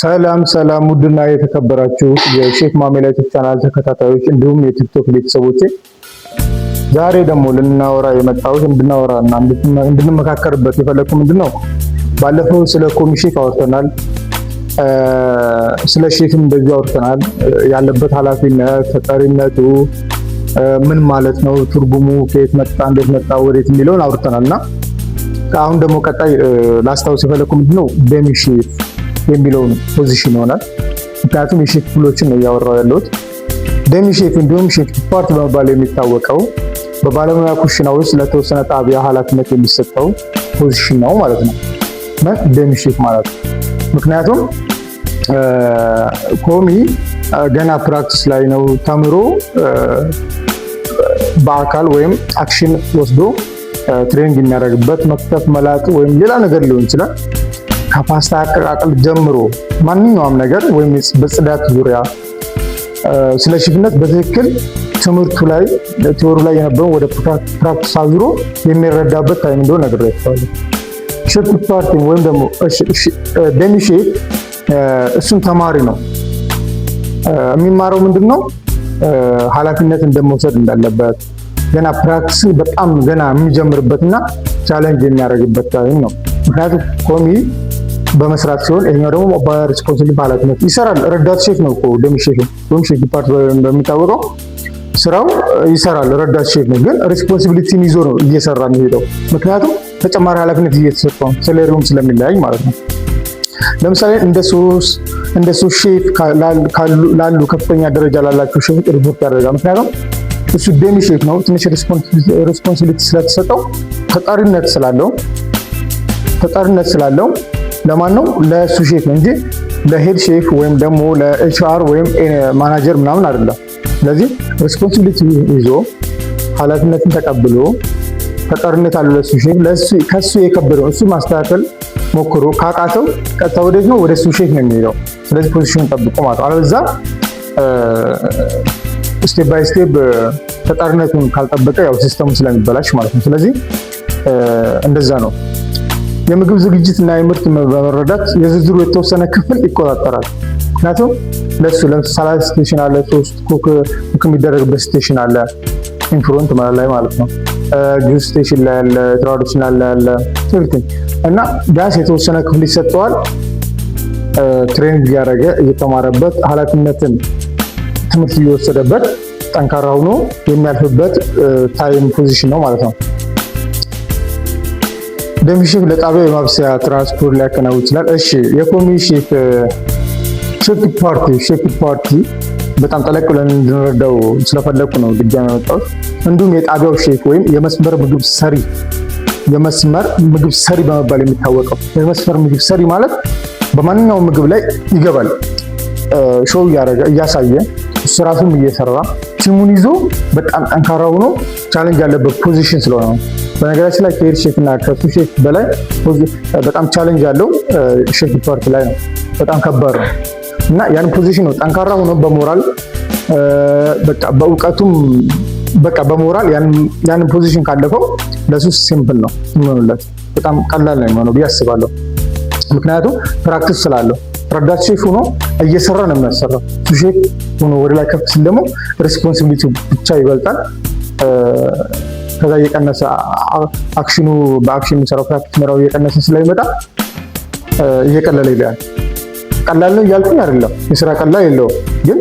ሰላም ሰላም፣ ውድና የተከበራችሁ የሼፍ ማሜላ ዩቲዩብ ቻናል ተከታታዮች እንዲሁም የቲክቶክ ቤተሰቦቼ፣ ዛሬ ደግሞ ልናወራ የመጣሁት፣ እንድናወራ እና እንድንመካከርበት የፈለኩ ምንድን ነው፣ ባለፈው ስለ commis chef አውርተናል። ስለ ሼፍም እንደዚሁ አውርተናል። ያለበት ኃላፊነት፣ ተጠሪነቱ ምን ማለት ነው፣ ትርጉሙ ከየት መጣ፣ እንዴት መጣ፣ ወዴት የሚለውን አውርተናል። እና አሁን ደግሞ ቀጣይ ላስታውስ የፈለኩ ምንድን ነው፣ demi chef የሚለውን position ይሆናል። ምክንያቱም የሼፍ ክፍሎችን ነው እያወራው ያለሁት። Demi chef እንዲሁም chef de partie በመባል የሚታወቀው በባለሙያ ኩሽና ውስጥ ለተወሰነ ጣቢያ ኃላፊነት የሚሰጠው position ነው ማለት ነው። Demi chef ማለት ነው። ምክንያቱም commis ገና practice ላይ ነው። ተምሮ በአካል ወይም action ወስዶ training የሚያደርግበት መክተፍ፣ መላጥ ወይም ሌላ ነገር ሊሆን ይችላል። ከፓስታ አቀቃቀል ጀምሮ ማንኛውም ነገር ወይም በጽዳት ዙሪያ ስለ ሼፍነት በትክክል ትምህርቱ ላይ፣ theory ላይ የነበረው ወደ practice አዙሮ የሚረዳበት time እንደሆነ ነግሬያቸዋለሁ። Chef de partie ወይም ደግሞ demi chef እሱም ተማሪ ነው። የሚማረው ምንድን ነው? ኃላፊነት እንደመውሰድ እንዳለበት ገና practice ን በጣም ገና የሚጀምርበትና challenge የሚያደርግበት time ነው። ምክንያቱም commis በመስራት ሲሆን ይሄኛው ደግሞ በ responsibility፣ ኃላፊነት ይሰራል። ረዳት ሼፍ ነው እኮ demi chef ወይም chef de partie በሚታወቀው ስራው ይሰራል። ረዳት ሼፍ ነው፣ ግን responsibility ን ይዞ ነው እየሰራ የሚሄደው። ምክንያቱም ተጨማሪ ኃላፊነት እየተሰጠው salary ውም ስለሚለያይ ማለት ነው። ለምሳሌ እንደ sous chef ላሉ ከፍተኛ ደረጃ ላላቸው ሼፎች ሪፖርት ያደርጋል። ምክንያቱም እሱ demi chef ነው፣ ትንሽ responsibility ስለተሰጠው ተጠሪነት ስላለው ለማን ነው? ለ sous chef ነው እንጂ ለ head chef ወይም ደግሞ ለ HR ወይም ማናጀር ምናምን አይደለም። ስለዚህ responsibility ይዞ፣ ኃላፊነትን ተቀብሎ፣ ተጠሪነት አለው ለ sous chef። ከሱ የከበደው እሱ ማስተካከል ሞክሮ ካቃተው ቀጥታ ወዴት ነው? ወደ sous chef ነው የሚሄደው። ስለዚህ position ጠብቆ ማለት ነው። አለበለዚያ step by step ተጠሪነቱን ካልጠበቀ ያው system ኡ ስለሚበላሽ ማለት ነው። ስለዚህ እንደዛ ነው። የምግብ ዝግጅት እና የምርት በመረዳት የዝርዝሩ የተወሰነ ክፍል ይቆጣጠራል። ምክንያቱም ለሱ ለምሳሌ salad station አለ፣ ሶስት cook የሚደረግበት station አለ፣ in front ላይ ማለት ነው። Juice station ላይ ያለ፣ traditional ላይ ያለ everything እና ቢያንስ የተወሰነ ክፍል ይሰጠዋል። Training እያደረገ፣ እየተማረበት፣ ኃላፊነትን ትምህርት እየወሰደበት ጠንካራ ሆኖ የሚያልፍበት time position ነው ማለት ነው። Demi chef ለጣቢያው የማብሰያ ትራንስፖርት ሊያከናውን ይችላል። እሺ፣ የ commis chef፣ chef de partie በጣም ጠለቅ ብለን እንድንረዳው ስለፈለግኩ ነው ድጋሚ ያመጣሁት። እንዲሁም የጣቢያው ሼፍ ወይም የመስመር ምግብ ሰሪ በመባል የሚታወቀው፣ የመስመር ምግብ ሰሪ ማለት በማንኛውም ምግብ ላይ ይገባል። Show እያደረገ፣ እያሳየ፣ እሱ ራሱም እየሰራ፣ team ኡን ይዞ በጣም ጠንካራ ሆኖ challenge ያለበት position ስለሆነ ነው። በነገራችን ላይ ከ head chef እና ከ sous chef በላይ በጣም challenge ያለው chef de partie ላይ ነው። በጣም ከባድ ነው እና ያን position ነው ጠንካራ ሆኖ በሞራል፣ በቃ በእውቀቱም፣ በቃ በሞራል ያንን position ካለፈው ለሱ simple ነው የሚሆንለት፣ በጣም ቀላል ነው የሚሆነው ብዬ አስባለሁ። ምክንያቱም practice ስላለው ረዳት ሼፍ ሆኖ እየሰራ ነው የሚያሰራው። Sous chef ሆኖ ወደ ላይ ከፍ ሲል ደግሞ responsibility ብቻ ይበልጣል። ከዛ እየቀነሰ action ኑ፣ በ action የሚሰራው practice መራው እየቀነሰ ስለሚመጣ እየቀለለ ይላል። ቀላል ነው እያልኩኝ አይደለም፣ የስራ ቀላል የለውም። ግን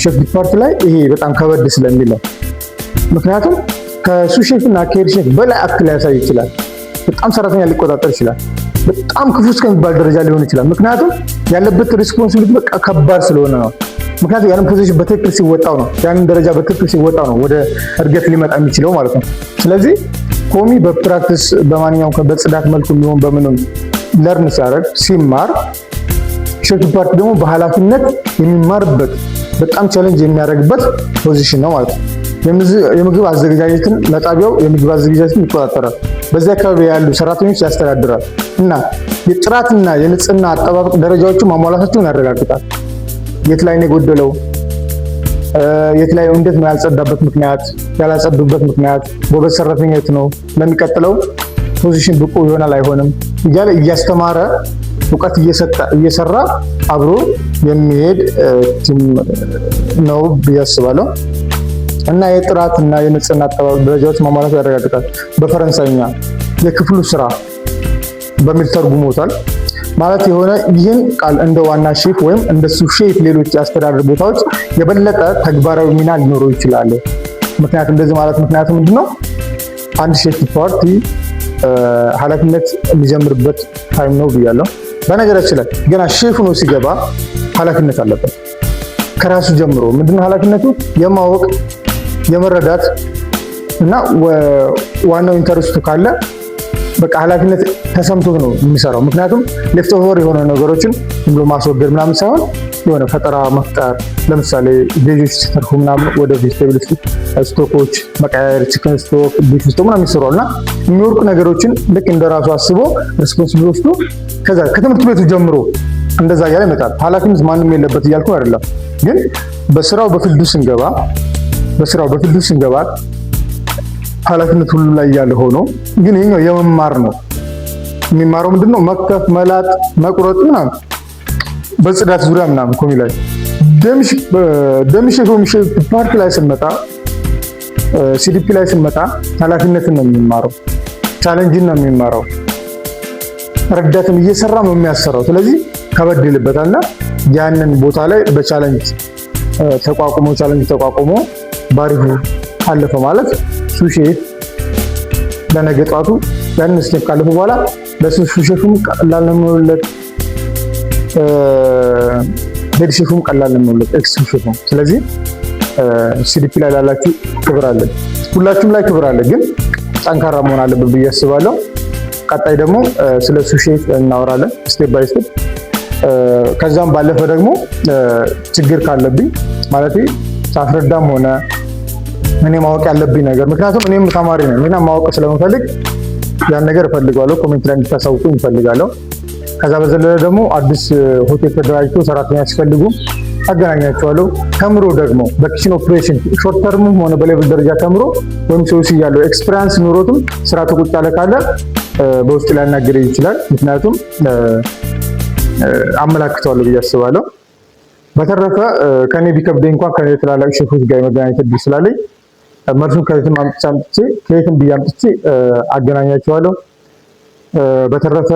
chef de partie ላይ ይሄ በጣም ከበድ ስለሚል ነው። ምክንያቱም ከ sous chef እና ከ head chef በላይ act ሊያሳይ ይችላል። በጣም ሰራተኛ ሊቆጣጠር ይችላል። በጣም ክፉ እስከሚባል ደረጃ ሊሆን ይችላል። ምክንያቱም ያለበት responsibility በቃ ከባድ ስለሆነ ነው። ምክንያቱም ያንን position በትክክል ሲወጣው ነው፣ ያንን ደረጃ በትክክል ሲወጣው ነው ወደ እድገት ሊመጣ የሚችለው ማለት ነው። ስለዚህ commis በ practice በማንኛውም በጽዳት መልኩ የሚሆን በምንም learn ሲያደርግ፣ ሲማር፣ chef de partie ደግሞ በኃላፊነት የሚማርበት፣ በጣም challenge የሚያደርግበት position ነው ማለት ነው። የምግብ አዘገጃጀትን፣ ለጣቢያው የምግብ አዘገጃጀትን ይቆጣጠራል። በዚያ አካባቢ ያሉ ሰራተኞች ያስተዳድራል እና የጥራትና የንጽህና አጠባበቅ ደረጃዎችን ማሟላታቸውን ያረጋግጣል። የት ላይ ነው የጎደለው? የት ላይ እንዴት ነው ያልጸዳበት ምክንያት፣ ያላጸዱበት ምክንያት፣ ጎበዝ ሰራተኛ የት ነው፣ ለሚቀጥለው position ብቁ ይሆናል አይሆንም እያለ እያስተማረ እውቀት እየሰጠ እየሰራ አብሮ የሚሄድ team ነው ብዬ አስባለሁ። እና የጥራት እና የንጽህና አጠባበቅ ደረጃዎች ማሟላት ያረጋግጣል። በፈረንሳይኛ የክፍሉ ስራ በሚል ተርጉሞታል። ማለት የሆነ ይህን ቃል እንደ ዋና ሼፍ ወይም እንደ sous chef ሌሎች የአስተዳደር ቦታዎች የበለጠ ተግባራዊ ሚና ሊኖረው ይችላል። ምክንያቱም እንደዚህ ማለት ምክንያቱ ምንድነው? አንድ chef partie ኃላፊነት የሚጀምርበት time ነው ብያለሁ። በነገራችን ላይ ገና ሼፍ ሆኖ ሲገባ ኃላፊነት አለበት። ከራሱ ጀምሮ ምንድነው ኃላፊነቱ? የማወቅ፣ የመረዳት እና ዋናው interest ኡ ካለ በቃ ኃላፊነት ተሰምቶት ነው የሚሰራው። ምክንያቱም left over የሆነ ነገሮችን ዝም ብሎ ማስወገድ ምናምን ሳይሆን የሆነ ፈጠራ መፍጠር፣ ለምሳሌ veg ኦች ሲተርፉ ምናምን ወደ vegetable stock ኦች መቀያየር፣ chicken stock፣ beef stock ምናምን ይሰራል እና የሚወርቁ ነገሮችን ልክ እንደ ራሱ አስቦ responsible ወስዶ ከዛ ከትምህርት ቤቱ ጀምሮ እንደዛ እያለ ይመጣል። ኃላፊነት ማንም የለበት እያልኩ አይደለም፣ ግን በስራው በ field ኡ ስንገባ ኃላፊነት ሁሉም ላይ ያለ ሆኖ ግን ይሄኛው የመማር ነው። የሚማረው ምንድነው? መክተፍ፣ መላጥ፣ መቁረጥ ምናምን በጽዳት ዙሪያ ምናምን commis ላይ demi chef ወይም chef partie ላይ ስንመጣ፣ CDP ላይ ስንመጣ ኃላፊነትን ነው የሚማረው፣ ቻለንጅን ነው የሚማረው፣ ረዳትም እየሰራ ነው የሚያሰራው። ስለዚህ ከበድ ይልበታልና ያንን ቦታ ላይ በ challenge ተቋቁሞ ባሪፉ አለፈ ማለት sous chef ለነገ ጧቱ ያንን step ካለፈ በኋላ ለ sous chef ኡም ቀላል ነው የሚሆንለት፣ head chef ኡም ቀላል ነው የሚሆንለት፣ ex chef ኡም። ስለዚህ CDP ላይ ላላችሁ ክብር አለ፣ ሁላችሁም ላይ ክብር አለ፣ ግን ጠንካራ መሆን አለብን ብዬ አስባለሁ። ቀጣይ ደግሞ ስለ sous chef እናወራለን step by step። ከዛም ባለፈ ደግሞ ችግር ካለብኝ ማለት ሳስረዳም ሆነ እኔ ማወቅ ያለብኝ ነገር፣ ምክንያቱም እኔም ተማሪ ነኝ እና ማወቅ ስለምፈልግ ያን ነገር እፈልገዋለሁ። Comment ላይ እንድታሳውቁኝ እፈልጋለሁ። ከዛ በዘለለ ደግሞ አዲስ ሆቴል ተደራጅቶ ሰራተኛ ሲፈልጉ አገናኛቸዋለሁ። ተምሮ ደግሞ በ kitchen operation short term ም ሆነ በ level ደረጃ ተምሮ ወይም COC ያለው experience ኑሮትም ስራ ተቁጭ ያለ ካለ በውስጥ ሊያናግረኝ ይችላል። ምክንያቱም አመላክተዋለሁ ብዬ አስባለሁ። በተረፈ ከኔ ቢከብደኝ እንኳን ከኔ ትላላቅ ሼፎች ጋር የመገናኘት እድል ስላለኝ መልሱን ከየትም አምጥቼ ከየትም ብዬ አምጥቼ አገናኛቸዋለሁ። በተረፈ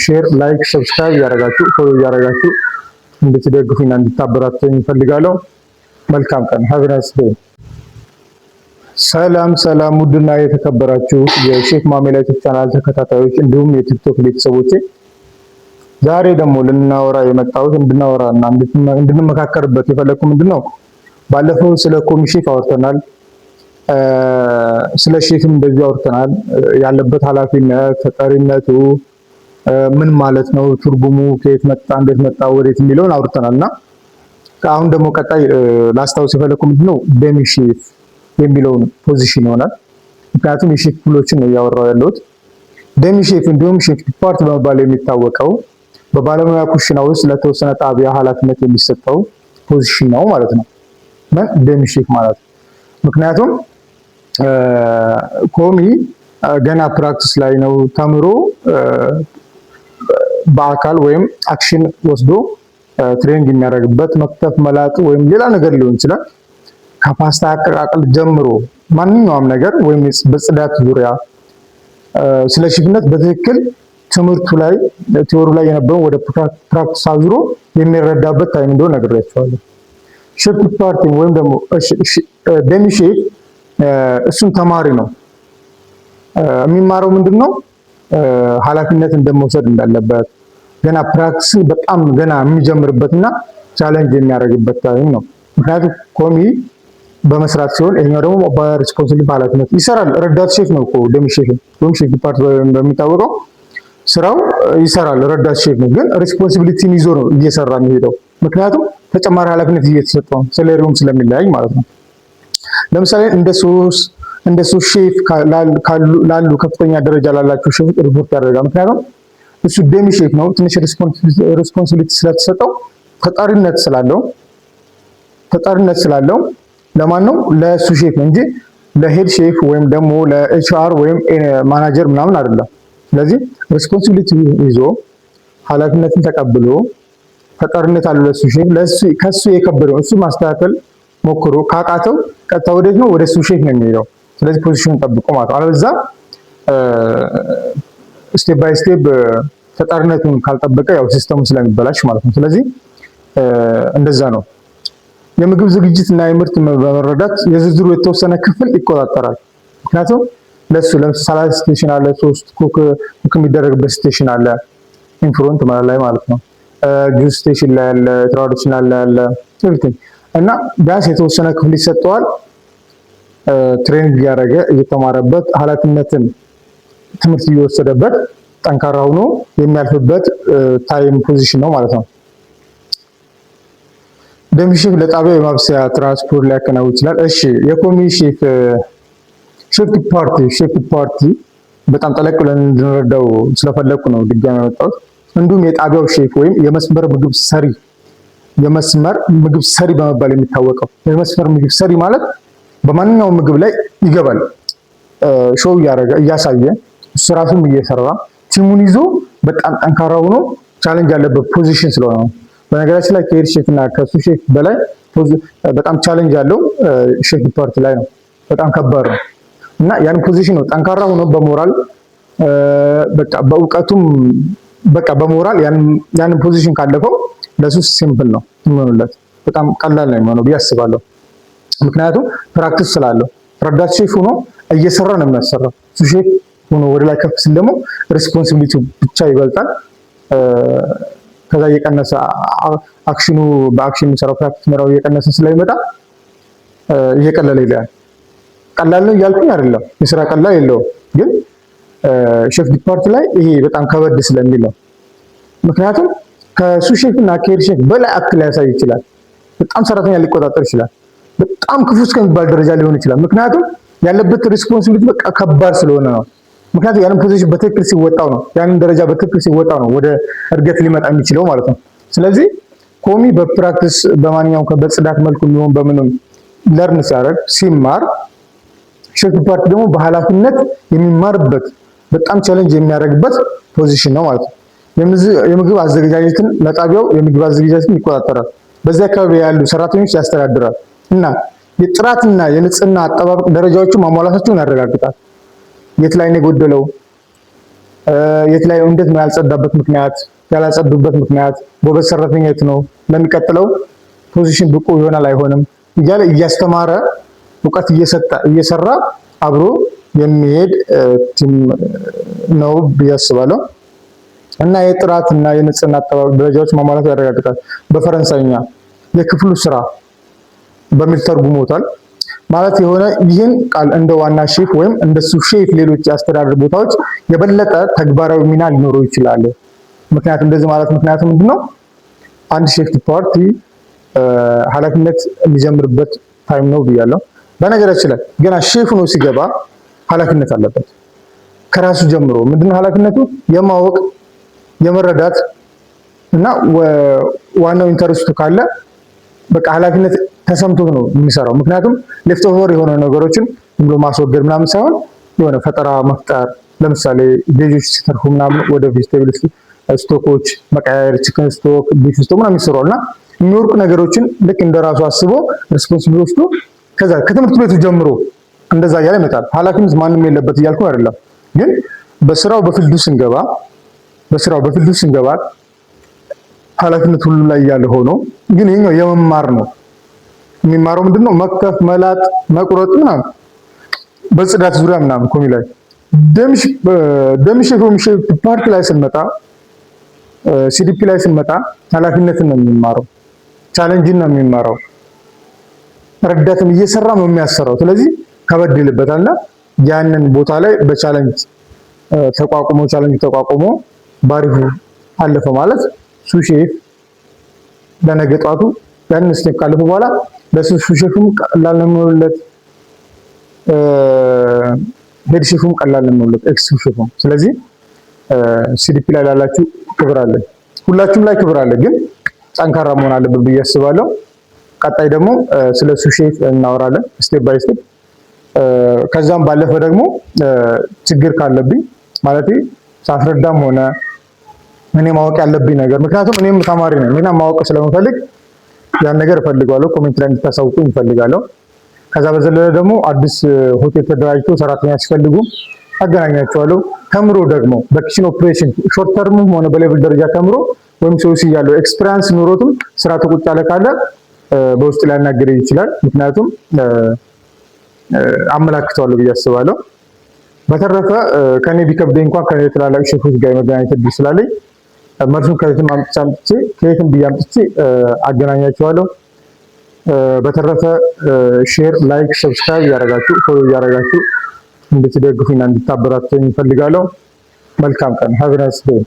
share፣ like፣ subscribe እያደረጋችሁ፣ follow እያደረጋችሁ እንድትደግፉኝና እንድታበረታቱኝ እፈልጋለሁ። መልካም ቀን። Have nice day። ሰላም ሰላም፣ ውድና የተከበራችሁ የሼፍ ማሜላ ዩቲዩብ ቻናል ተከታታዮች እንዲሁም የቲክቶክ ቤተሰቦቼ፣ ዛሬ ደግሞ ልናወራ የመጣሁት እንድናወራ እና እንድንመካከርበት የፈለግኩ ምንድን ነው፣ ባለፈው ስለ commis chef አውርተናል። ስለ ሼፍም እንደዚሁ አውርተናል። ያለበት ኃላፊነት፣ ተጠሪነቱ ምን ማለት ነው፣ ትርጉሙ ከየት መጣ፣ እንዴት መጣ፣ ወዴት የሚለውን አውርተናል እና አሁን ደግሞ ቀጣይ ላስታውስ የፈለግኩ ምንድን ነው demi chef የሚለውን position ይሆናል። ምክንያቱም የሼፍ ክፍሎችን ነው እያወራው ያለሁት። Demi chef እንዲሁም chef de partie በመባል የሚታወቀው በባለሙያ ኩሽና ውስጥ ለተወሰነ ጣቢያ ኃላፊነት የሚሰጠው position ነው ማለት ነው። ምን demi chef ማለት ነው። ምክንያቱም commis ገና practice ላይ ነው፣ ተምሮ በአካል ወይም action ወስዶ training የሚያደርግበት መክተፍ፣ መላጥ ወይም ሌላ ነገር ሊሆን ይችላል። ከፓስታ አቀቃቀል ጀምሮ ማንኛውም ነገር ወይም በጽዳት ዙሪያ ስለ ሼፍነት በትክክል ትምህርቱ ላይ theory ላይ የነበረው ወደ practice አዙሮ የሚረዳበት time እንደሆነ ነግሬያቸዋለሁ። Chef partie ወይም ደግሞ demi chef እሱም ተማሪ ነው። የሚማረው ምንድን ነው? ኃላፊነት እንደመውሰድ እንዳለበት ገና practice ን በጣም ገና የሚጀምርበትና challenge የሚያደርግበት time ነው። ምክንያቱም commis በመስራት ሲሆን ይሄኛው ደግሞ በ responsibility ኃላፊነት ይሰራል። ረዳት ሼፍ ነው እኮ demi chef ወይም chef de partie በሚታወቀው ስራው ይሰራል። ረዳት ሼፍ ነው፣ ግን responsibility ን ይዞ ነው እየሰራ የሚሄደው። ምክንያቱም ተጨማሪ ኃላፊነት እየተሰጠው ነው፣ salary ውም ስለሚለያይ ማለት ነው። ለምሳሌ እንደ sous chef ላሉ ከፍተኛ ደረጃ ላላቸው ሼፎች ሪፖርት ያደርጋል። ምክንያቱም እሱ demi chef ነው፣ ትንሽ responsibility ስለተሰጠው ተጠሪነት ስላለው ለማን ነው? ለ sous chef ነው እንጂ ለ head chef ወይም ደግሞ ለ HR ወይም ማናጀር ምናምን አይደለም። ስለዚህ responsibility ይዞ ኃላፊነትን ተቀብሎ ተጠሪነት አለው ለሱ ሼፍ። ለሱ ከሱ የከበደው እሱ ማስተካከል ሞክሮ ካቃተው ቀጥታ ወዴት ነው? ወደ sous chef ነው የሚሄደው። ስለዚህ position ጠብቆ ማለት ነው። አለበለዚያ step by step ተጠሪነቱን ካልጠበቀ ያው system ኡ ስለሚበላሽ ማለት ነው። ስለዚህ እንደዛ ነው። የምግብ ዝግጅት እና የምርት በመረዳት የዝርዝሩ የተወሰነ ክፍል ይቆጣጠራል። ምክንያቱም ለሱ ለምሳሌ salad station አለ፣ ሶስት cook የሚደረግበት station አለ፣ in front ላይ ማለት ነው። Juice station ላይ ያለ፣ traditional ላይ ያለ everything እና ቢያንስ የተወሰነ ክፍል ይሰጠዋል። Training እያደረገ፣ እየተማረበት፣ ኃላፊነትን ትምህርት እየወሰደበት ጠንካራ ሆኖ የሚያልፍበት time position ነው ማለት ነው። Demi chef ለጣቢያው የማብሰያ ትራንስፖርት ሊያከናውን ይችላል። እሺ፣ የ commis chef፣ chef de partie፣ chef de partie በጣም ጠለቅ ብለን እንድንረዳው ስለፈለግኩ ነው ድጋሚ ያመጣሁት። እንዲሁም የጣቢያው ሼፍ ወይም የመስመር ምግብ ሰሪ፣ የመስመር ምግብ ሰሪ በመባል የሚታወቀው። የመስመር ምግብ ሰሪ ማለት በማንኛውም ምግብ ላይ ይገባል። Show እያደረገ፣ እያሳየ፣ እሱ ራሱም እየሰራ፣ team ኡን ይዞ በጣም ጠንካራ ሆኖ challenge ያለበት position ስለሆነ ነው። በነገራችን ላይ ከ head chef እና ከ sous chef በላይ በጣም challenge ያለው chef de partie ላይ ነው። በጣም ከባድ ነው እና ያን position ነው ጠንካራ ሆኖ በሞራል፣ በቃ በእውቀቱም፣ በቃ በሞራል ያንን position ካለፈው ለሱ simple ነው የሚሆንለት፣ በጣም ቀላል ነው የሚሆነው ብዬ አስባለሁ። ምክንያቱም practice ስላለው ረዳት ሼፍ ሆኖ እየሰራ ነው የሚያሰራው። Sous chef ሆኖ ወደ ላይ ከፍ ሲል ደግሞ responsibility ብቻ ይበልጣል። ከዛ እየቀነሰ action ኑ በ action የሚሰራው practice ምራው እየቀነሰ ስለሚመጣ እየቀለለ ይላል። ቀላል ነው እያልኩኝ አይደለም፣ የስራ ቀላል የለውም። ግን chef de partie ላይ ይሄ በጣም ከበድ ስለሚል ነው። ምክንያቱም ከ sous chef እና ከ head chef በላይ act ሊያሳይ ይችላል። በጣም ሰራተኛ ሊቆጣጠር ይችላል። በጣም ክፉ እስከሚባል ደረጃ ሊሆን ይችላል። ምክንያቱም ያለበት responsibility በቃ ከባድ ስለሆነ ነው። ምክንያቱም ያንን position በትክክል ሲወጣው ነው፣ ያንን ደረጃ በትክክል ሲወጣው ነው ወደ እድገት ሊመጣ የሚችለው ማለት ነው። ስለዚህ commis በ practice በማንኛውም በጽዳት መልኩ የሚሆን በምንም learn ሲያደርግ፣ ሲማር፣ chef de partie ደግሞ በኃላፊነት የሚማርበት፣ በጣም challenge የሚያደርግበት position ነው ማለት ነው። የምግብ አዘገጃጀትን፣ ለጣቢያው የምግብ አዘገጃጀትን ይቆጣጠራል። በዚህ አካባቢ ያሉ ሰራተኞች ያስተዳድራል እና የጥራትና የንጽህና አጠባበቅ ደረጃዎችን ማሟላታቸውን ያረጋግጣል። የት ላይ ነው የጎደለው፣ የት ላይ እንዴት ነው ያልጸዳበት ምክንያት፣ ያላጸዱበት ምክንያት፣ ጎበዝ ሰራተኛ የት ነው፣ ለሚቀጥለው position ብቁ ይሆናል አይሆንም እያለ እያስተማረ፣ እውቀት እየሰጠ፣ እየሰራ አብሮ የሚሄድ team ነው ብዬ አስባለሁ። እና የጥራት እና የንጽህና አጠባበቅ ደረጃዎች ማሟላቱ ያረጋግጣል። በፈረንሳይኛ የክፍሉ ስራ በሚል ተርጉሞታል። ማለት የሆነ ይህን ቃል እንደ ዋና ሼፍ ወይም እንደ sous chef ሌሎች የአስተዳደር ቦታዎች የበለጠ ተግባራዊ ሚና ሊኖረው ይችላል። ምክንያቱም እንደዚህ ማለት ምክንያቱም ምንድነው፣ አንድ chef de partie ኃላፊነት የሚጀምርበት time ነው ብያለሁ። በነገራችን ላይ ገና ሼፍ ሆኖ ሲገባ ኃላፊነት አለበት። ከራሱ ጀምሮ ምንድነው ኃላፊነቱ? የማወቅ፣ የመረዳት እና ዋናው interest ኡ ካለ በቃ ኃላፊነት ተሰምቶት ነው የሚሰራው። ምክንያቱም left over የሆነ ነገሮችን ዝም ብሎ ማስወገድ ምናምን ሳይሆን የሆነ ፈጠራ መፍጠር፣ ለምሳሌ veg ኦች ሲተርፉ ምናምን ወደ vegetable stock ኦች መቀያየር፣ chicken stock፣ beef stock ምናምን ይሰራል እና የሚወርቁ ነገሮችን ልክ እንደራሱ አስቦ responsibility ወስዶ ከዛ ከትምህርት ቤቱ ጀምሮ እንደዛ እያለ ይመጣል። ኃላፊነት ማንም የለበት እያልኩ አይደለም፣ ግን በስራው በ field ኡ ስንገባ ኃላፊነት ሁሉም ላይ ያለ ሆኖ ግን ይሄኛው የመማር ነው። የሚማረው ምንድነው? መክተፍ፣ መላጥ፣ መቁረጥ ምናምን በጽዳት ዙሪያ ምናምን commis ላይ። Demi chef ወይም chef de partie ላይ ስንመጣ፣ CDP ላይ ስንመጣ ኃላፊነትን ነው የሚማረው፣ ቻለንጅን ነው የሚማረው፣ ረዳትም እየሰራ ነው የሚያሰራው። ስለዚህ ከበድ ይልበታልና ያንን ቦታ ላይ በ challenge ተቋቁሞ፣ challenge ተቋቁሞ ባሪፉ አለፈ ማለት sous chef ለነገ ጧቱ ያንን step ካለፈ በኋላ ለ sous chef ኡም ቀላል ነው የሚሆንለት፣ head chef ኡም ቀላል ነው የሚሆንለት፣ ex chef ኡም። ስለዚህ CDP ላይ ላላችሁ ክብር አለ፣ ሁላችሁም ላይ ክብር አለ፣ ግን ጠንካራ መሆን አለብን ብዬ አስባለሁ። ቀጣይ ደግሞ ስለ sous chef እናወራለን step by step። ከዛም ባለፈ ደግሞ ችግር ካለብኝ ማለት ሳስረዳም ሆነ እኔ ማወቅ ያለብኝ ነገር፣ ምክንያቱም እኔም ተማሪ ነኝ እና ማወቅ ስለምፈልግ ያን ነገር እፈልጋለሁ። Comment ላይ እንድታሳውቁኝ እፈልጋለሁ። ከዛ በዘለለ ደግሞ አዲስ ሆቴል ተደራጅቶ ሰራተኛ ሲፈልጉ አገናኛቸዋለሁ። ተምሮ ደግሞ በ kitchen operation short term ም ሆነ በ level ደረጃ ተምሮ ወይም COC ያለው experience ኑሮትም ስራ ተቁጭ ያለ ካለ በውስጥ ሊያናግር ይችላል። ምክንያቱም አመላክተዋለሁ ብዬ አስባለሁ። በተረፈ ከኔ ቢከብደኝ እንኳን ከኔ ትላላቅ ሼፎች ጋር የመገናኘት እድል ስላለኝ መልሱን ከየትም አምጥቼ ከየትም ብዬ አምጥቼ አገናኛቸዋለሁ። በተረፈ share፣ like፣ subscribe እያደረጋችሁ፣ follow እያደረጋችሁ እንድትደግፉኝና እንድታበረታቱኝ እፈልጋለሁ። መልካም ቀን። Have a nice day.